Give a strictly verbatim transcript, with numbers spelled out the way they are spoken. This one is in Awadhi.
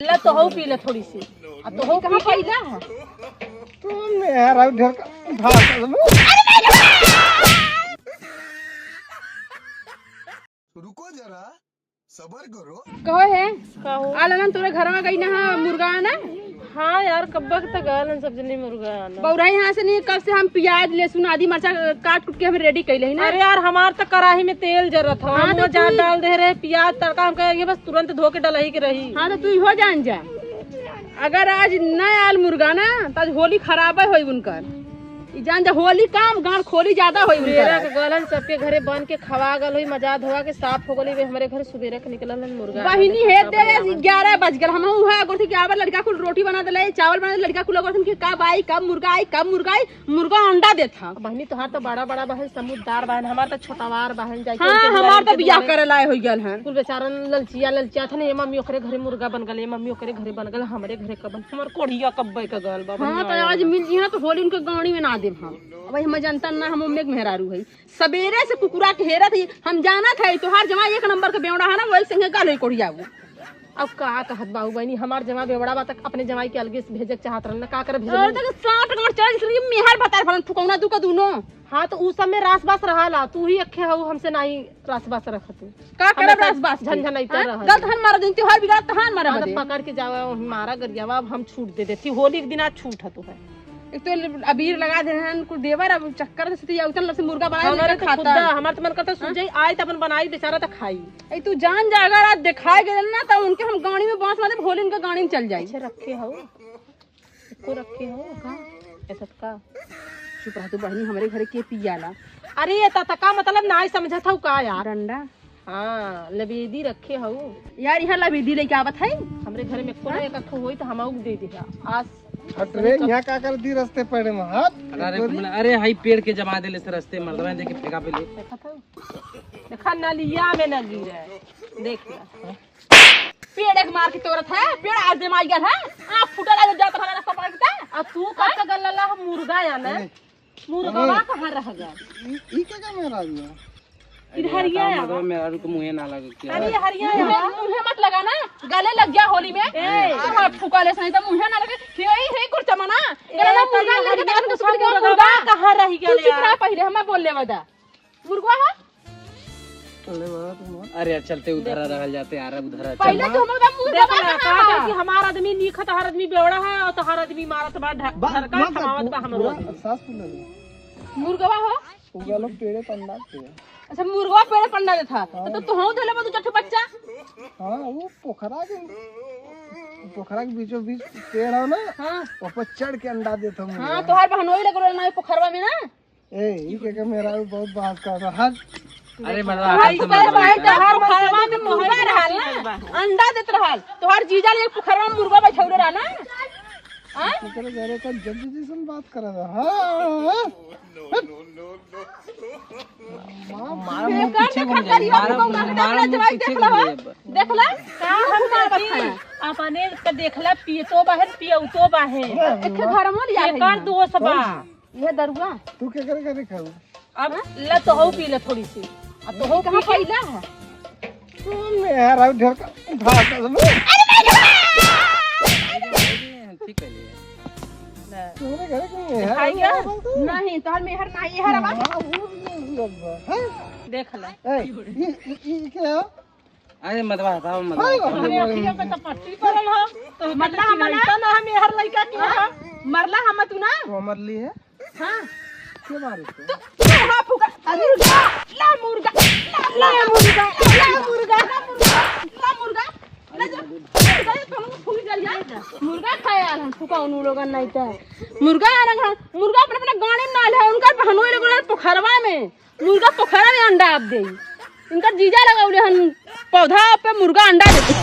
ला तो हऊ पी ले थोड़ी सी। आ तो हऊ कहाँ पी ले। पी ला है? तू मेहरारू ढेर का भाषण। रुको जरा, सबर करो। कहो है? कहो। आलनन तोरे घर में गई ना, हाँ, मुर्गा आना। हाँ यार, कब्बक त गलन सब जनी मुर्गा आना। बौराई यहाँ से नहीं, कब से हम प्याज, लहसुन, आदि मरचा काट कुट के हम रेडी कैले ही ना। अरे यार, हमार त कढ़ाई में तेल जरत ह, हाँ, हम तो वो जान तू डाल दे रहे, प्याज तड़का हमका ये बस तुरंत धो के डलही के रही। हाँ, तो तू इहो जान जा, अगर आज न आल मुर्गा ना, तो आज होली खराब होई उनकर। ई जान जा, होली काम गांड खोली ज्यादा होई उनकर। बेरा के गलन सबके घरे बन के खवा गल होई, मजा धोवा के साफ हो गल होई, हमरे घर सुबेरे के निकलल हन मुर्गा बहिनी आने हे के दे, खबर ग्यारह बज गल। हम उहे गोरथी के आवर लड़का कुल रोटी बना देले, चावल बना देले, लड़का कुल गोरथन के कब आई, कब मुर्गा आई, कब मुर्गा आई, मुर्गा अंडा देत ह। बहिनी तोहार तो बड़ा बड़ा बहन, समझदार बहन, हमार तो छोटवार बहन जाई हाँ, के हमार तो बियाह करे लाए हो गल हन। कुल बेचारन ललचिया ललचिया थन, ये मम्मी ओकरे घरे मुर्गा बन गल, ये मम्मी ओकरे घरे बन गल, हमरे घरे कब बन, हमार कोढ़िया कब्बे के गल बा, हाँ, बनिया तो आज वाला। मिल जी ना तो होली उनके गाड़ी में ना देब हम। अब हम जनता ना, हम ओमे के मेहरारू है। सबेरे से कुकुरा के हेरत ही, हम जानत है तोहार जमाई एक नंबर के बेवड़ा है ना, वही संगे गल है कोढ़िया वो। अब का कहत बाबू बहनी, हमार जमाई बेवड़ा बा तक अपने जमाई के अलगे से भेजे के चाहत रहन ना, का करे भेजे और नहीं? तक साठ गांठ चल रही मेहर भतार फलन फुकौना दू का दूनो। हाँ, तो उ सब में रास बास रहाला, तू ही अखे हऊ हमसे नाही रास बास रखत। का हम करब ऐसा रास बास के? झनझनाइत हाँ? रहल। गलत हन मारा दिन त्योहार बिगाड़ तहान मारा हाँ, तो बदे। पकड़ के जावा, वहीं मारा गरियावा, अब हम छूट दे देती। होली के दिन आज छूट है तो है। एक तो अबीर लगा दे हन, कुल देवर अब चक्कर से या उतन लसे मुर्गा बना हमारे लेके तो खाता। खुदा, हमार तो मन करता हाँ? सूझे आई तो अपन बनाई बेचारा तो खाई। ए, तू जान जा, अगर आज दिखाए गए ना तो उनके हम गाड़ी में बांस मारे, भोले उनके गाड़ी में चल जाई। अच्छा रखे हो, को रखे हो का? ऐसा का? चुप रह तू बहनी, हमरे घरे के पियाला? अरे ये ततका मतलब नाही समझत हऊ का यार? डंडा। हाँ, लबेदी रखे हऊ। यार, यहाँ लबेदी लेके आवत है। हमरे घरे में कोनो हाँ? एक अखो होई तो हम आउक दे दे। आज हट रे, यहाँ का कर दी रस्ते पड़े में हाथ? अरे, अरे, हाई पेड़ के जमा देले से रस्ते मर्दवा देखे फेंका पे ले। देखत हऊ? देखा, नलिया में न गिरे। देख ला। पेड़ एक मार के तोड़त है, पेड़ आज जमाई गल है। आ फुटल आज जात रहा रास्ता पकड़ के। आ तू का हाँ? का गल ला हम मुर्गा या ना? ए। मुर्गा ए। कहाँ रह गया? ई, ई के का मेहरारू है? इधर अरे, हरिया बताओ, आवा। मतलब, मेहरारू के मुँहे ना लगे क्या? अरे, हरिया मुँहे, आवा। मुँहे मत लगा ना, गले लग गया होली में। ए। आ, फुका ले सही तो मुँहे ना लगे। हे, हे, कुर्ता मना। ए, गला ना, मुर्गा तनी लगे, हरिया देखन के फुका सुन के मुर्गा मुर्गा। कहाँ रह गया तू चुप यार? रह, पहले हमें बोल ले बता। मुर्गा है? अरे यार, चलते उधर रहल जाते यार, उधर पहले चल। तो हम एकदम मुंह देख दबा ना, के कहा था हाँ। कि हमार आदमी नीक है, तोहार आदमी बेवड़ा है और तोहार आदमी मारत बा, ढ-, बा-, ढरका बा-, खवावत बा हमरो पूरा आदमी। सास फूल लगे। मुर्गवा हो? उनका लोग पेड़े पंडा के। अच्छा, मुर्गवा पेड़े पंडा देत था। हाँ। तो, तो तोहू धोले बा दू चार ठो बच्चा। हाँ, वो पोखरा के, पोखरा के बीचों बीच पेड़ हो ना, हाँ। ऊपर चढ़ के अंडा देत हम हाँ, लोग। तोहार बहनोई लग रहा ना पोखरवा में ना। ए, ई के, के मेहरारू बहुत बात कर रहा है। अरे, मतलब, भाई, हाथ से तोहर मत भाई, बोल। तोहर मुर्गा रहल ना, अंडा देत रहल। तोहर जीजा ले पोखरवा में मुर्गा बैठौले रहा ना। हाँ? एकरे घरे का जज जैसन बात कर रहा। हाँ, हाँ, हाँ। मार, मार, मुंह एकर पीछे देखा घूम जाए, करिया मार, मुंह मार, का मुंह जवाई पीछे देख लो, घूम जाए। देख लो। का हम करती? अपने तो देखला, पियतो बाहेन, पियौतो बाहेन। एक घर में लिया है एकर यहाँ। दोष बा। ये दरुआ। तू के करे करे खाऊ? अब ला तो हऊ पी ले थोड़ी सी। अब तो हऊ कहाँ पी ले। पहला है? तू मेहरारू ढेर का भाषा सुनो। ठीक है, ले। ले। तुम्हारे घर की मेहर खाई क्या? नहीं, तोहर मेहर नहीं है, रवा। हाँ, वो भी नहीं हुआ, हैं? देख ले। ए, ये, ये, ये क्या है? अरे मत बताओ, मत हाँ, बताओ। अरे अखियों पे तो पट्टी पड़ल हो। तो मतलब हम ना, ना हम यार लइका के हाँ? मरला हम तू ना? वो मर ली है? हाँ। के मारे थे? तू, तू हाँ फुका। मुर्गा, ला मुर्गा, ला, ला मुर्गा, ला मुर्गा, ला मुर्गा, ला मुर्गा। ला जा, मुर्गा ये तुम फूल जल जाए। मुर्गा खाए आ रहा, फुका उन लोगन नहीं तो। मुर्गा आ रहा, मुर्गा अपने, अपने गाड़ी में ना ले, उनका बहनोई लोगन पोखरवा में। मुर्गा पोखरा में अंडा आप देई। इनकर जीजा लगौले हन पौधा पे मुर्गा अंडा देते।